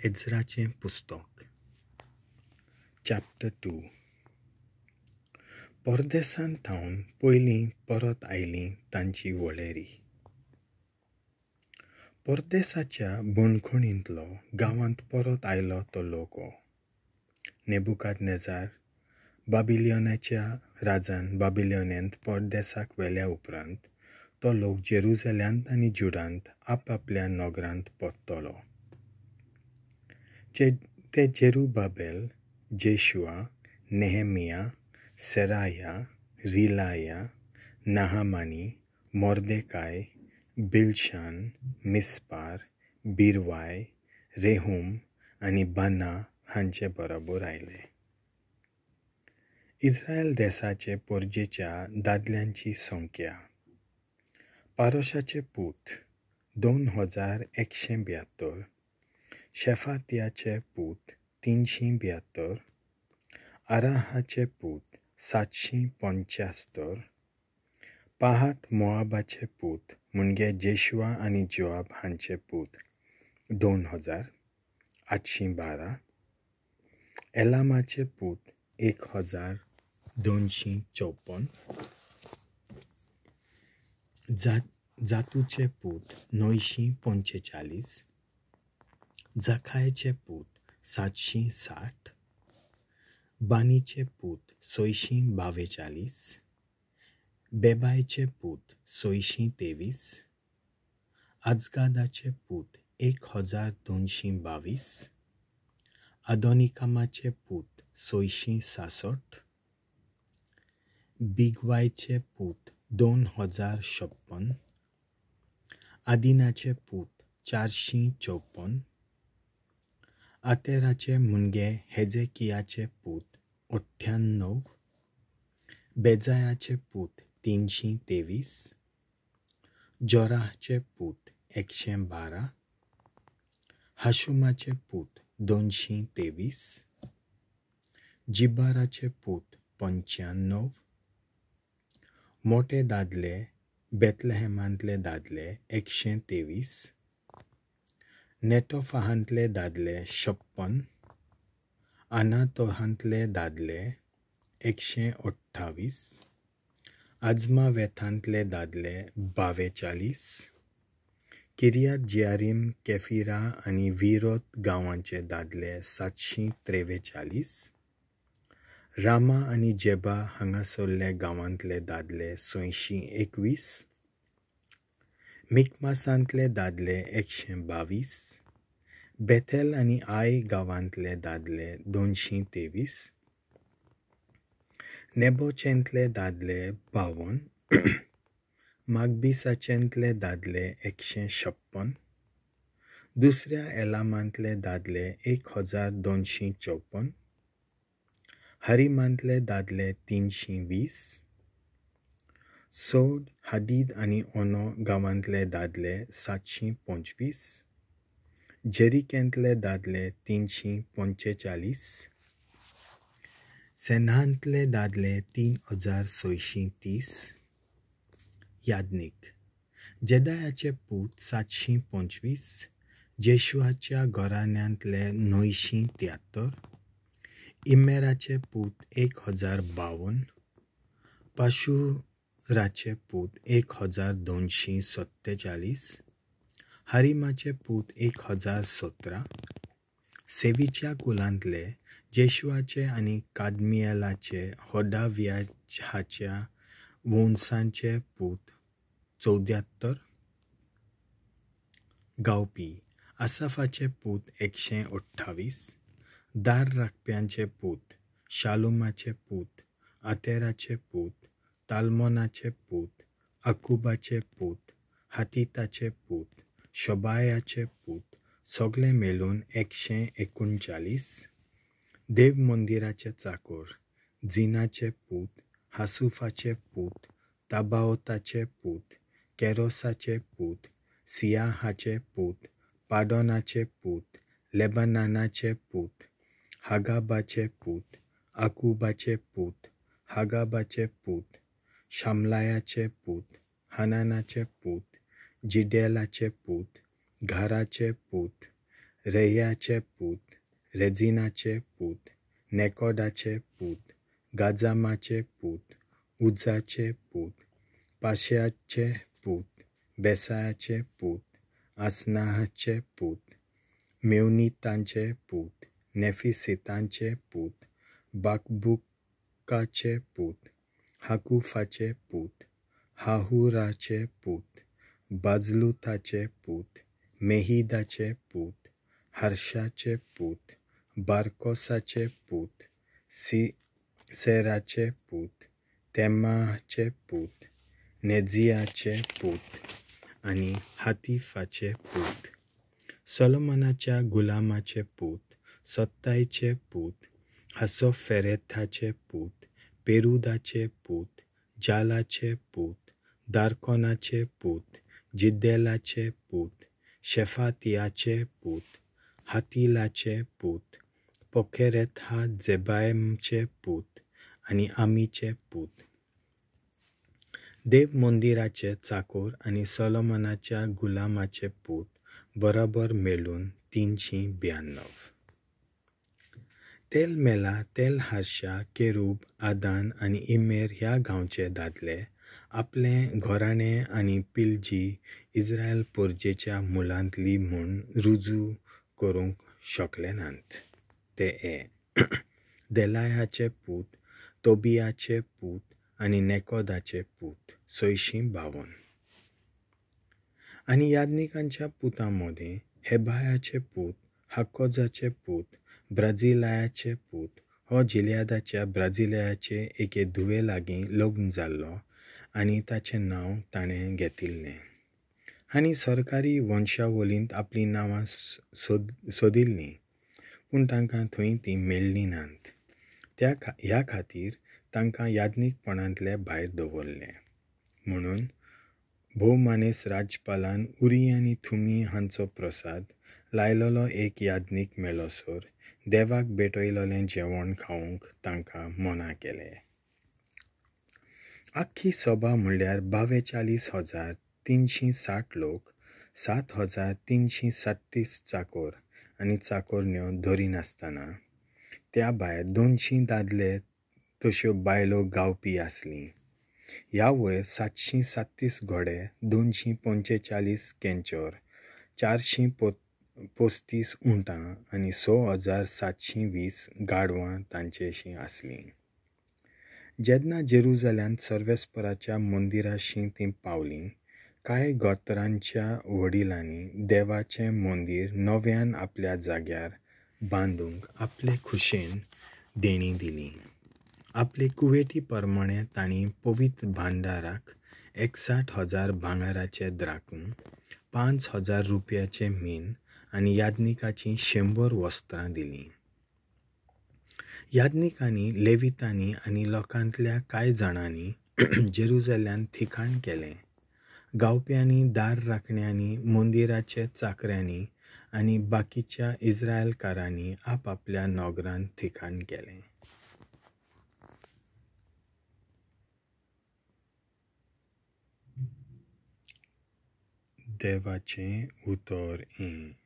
एज्राचें पुस्तक चॅप्टर 2. परदेसांत थावन पयलीं परत आयली तांची वळेरी. परदेसाच्या बंदखणींतलो गांवांत परत आयलो तो लोक. नेबुकादनेजार बाबिलोनाच्या राजान बाबिलोनेंत परदेसाक व्हेल्या उपरांत तो लोक जेरुजल्यांत आनी जुडांत आपआपल्या नगरांत परतलो. ते Zerubbabel, Jeshua, Nehemiah, Seraiah, Reelaiah, Nahamani, Mordecai, Bilshan, Mispar, Bigvai, Rehum आनी बाना हांचे बरोबर आयले. इस्रायल देसाचे पोरजेच्या दादल्यांची संख्या. पारोशाचे पूत 2172, शेफातियाचे पूत 372, आराहाचे पूत 775, पाहात मोआबाचे पूत म्हणजे जेशुआ आनी जोआब हांचे पूत 2812, एलामाचे पूत 1254, जातूचे पूत 945, जखायचे पूत 760, बानीचे पूत 642, बेबायचे पूत 623, आजगादाचे पूत 1222, आदोनिकामाचे पूत 666, बिगवायचे पूत 2056, आदिनाचे पूत 454, आतेराचे मुणगे हेजेकियाचे पूत 98, बेजायाचे पूत 323, जोराहचे पूत 112, हाशुमाचे पूत 223, जिबाराचे पूत 95, मोटे दादले बेतलहेमांतले दादले 123, नेटोफाहांतले दादले 56, अनातोहांतले दादले 128, आजमावेथांतले दादले 42, किरियात जियारीम, केफिरा आनी विरोत गांवांचे दादले 743, रामा आनी जेबा हांगासरले गांवांतले दादले 621, मिकमासांतले दादले 122, बेथेल आनी I गांवांतले दादले 223, नेबोचेंतले दादले 52, मागबिसाचेंतले दादले 156, दुसऱ्या एलामांतले दादले 1254, हरिमांतले दादले 320, सोड, हादीद आनी ओनो गांवांतले दादले 725, जेरिकेंतले दादले 345, सेन्हांतले दादले 3630, याज्ञिक जेदायाचे पूत 725, जेशुआच्या घराण्यांतले 973, इमेराचे पूत 1052, पाशुराचे पूत 1247, हारिमाचे पूत 1017, सेवीच्या कुलांतले जेशुआचे आनी कादमियलाचे होडाव्याहाच्या वंशांचे पूत 74, गावपी आसाफाचे पूत 128, दार राखप्यांचे पूत शालुमाचे पूत, आतेराचे पूत, तालमोनाचे पूत, अकुबाचे पूत, हातिताचे पूत, शोबायाचे पूत, सगळे मेळून 139, देव मंदिराचे चाकोर झिनाचे पूत, हासुफाचे पूत, ताबाओताचे पूत, केरोसाचे पूत, सियाहाचे पूत, पाडोनाचे पूत, लेबनानाचे पूत, हागाबाचे पूत, आकुबाचे पूत, हागाबाचे पूत, शामलायाचे पूत, हानानाचे पूत, जिडेलाचे पूत, घाराचे पूत, रेयाचे पूत, रेजिनाचे पूत, नेकोडाचे पूत, गाजामाचे पूत, उजाचे पूत, पाशयाचे पूत, बेसायाचे पूत, आसनाहाचे पूत, मेवनितांचे पूत, नेफिसितांचे पूत, बाकबुकाचे पूत, हाकुफाचे पूत, हाहुराचे पूत, बाजलुताचे पूत, मेहिदाचे पूत, हर्षाचे पूत, बार्कोसाचे पूत, सिसेराचे पूत, तेमाचे पूत, नेझियाचे पूत आनी हातीफाचे पूत, सोलोमनाच्या गुलामाचे पूत, सत्तायचे पूत, हासोफेरेथाचे पूत, पेरुदाचे पूत, जालाचे पूत, दारकोनाचे पूत, जिद्देलाचे पूत, शेफातियाचे पूत, हातिलाचे पूत, पोखेरेथा जेबायमचे पूत आनी आमीचे पूत. देव मंदिराचे चाकोर आनी सोलोमनाच्या गुलामाचे पूत बराबर मेळून 392. तेल मेला, तेल हारशा, केरूब, आदान आनी इमेर ह्या गांवचे दादले आपलें घराणें आनी पिलजी इस्रायल पोरजेच्या मुलांतली म्हूण रुजू करूंक शकले नात. ते ए देलायाचे पूत, तोबियाचे पूत आनी नेकोदाचे पूत 652. आनी याज्ञिकांच्या पुतां मदें हेबायाचे पूत, हाकोजाचे पूत, ब्राझिलायाचे पूत हो जिलियादाच्या ब्राझिलयाचे एके धुवे लागीं लग्न जाल्लो आनी ताचें नांव ताणें घेतिल्लें. आनी सरकारी वंशावलींत आपलीं नांवां सोदिल्लीं, पूण तांकां थंय तीं मेळ्ळीं नात. ह्या खातीर तांकां याज्ञिकपणांतले भायर दवरले. म्हणून भोवमानेस राजपालान उरी आनी थुमी हांचो प्रसाद लायलेलो एक याज्ञीक मेळसर देवाक भेटयलेलें जेवण खावंक तांकां मना केलें. आख्खी सभा म्हणल्यार 42,360 लोक, 7,337 चाकोर आनी चाकोरण्यो धरिनासतना, त्या भायर 200 दादले तश्यो बायलो गावपी आसलीं. ह्या वयर 737 घोडे, 245 केंचर, 435 उंटां आनी 6,720 गाडवां तांचेशी आसलीं. जेन्ना जेरुजाल्यांत सर्वेस्पराच्या मंदिराशी तीं पावलीं, कांय गोत्रांच्या वडिलांनी देवाचें मंदीर नव्यान आपल्या जाग्यार बांदूंक आपले खुशेन देणी दिली. आपले कुवेटी प्रमाणे तांणी पवित्र भांडाराक 61,000 भांगराचे द्राकून, 5,000 रुपयाचे मीन आनी याज्ञिकाचीं 100 वस्त्रां दिलीं. याज्ञिकांनी, लेवितांनी आनी लोकांतल्या कांय जाणांनी जेरुजाल्यांत थिकाण केलें. गावप्यांनी, दार राखण्यांनी, मंदिराचे चाकऱ्यांनी आनी बाकीच्या इस्रायलकारांनी आपआपल्या नगरांत थिकाण केलें. देवाचें उतर हें.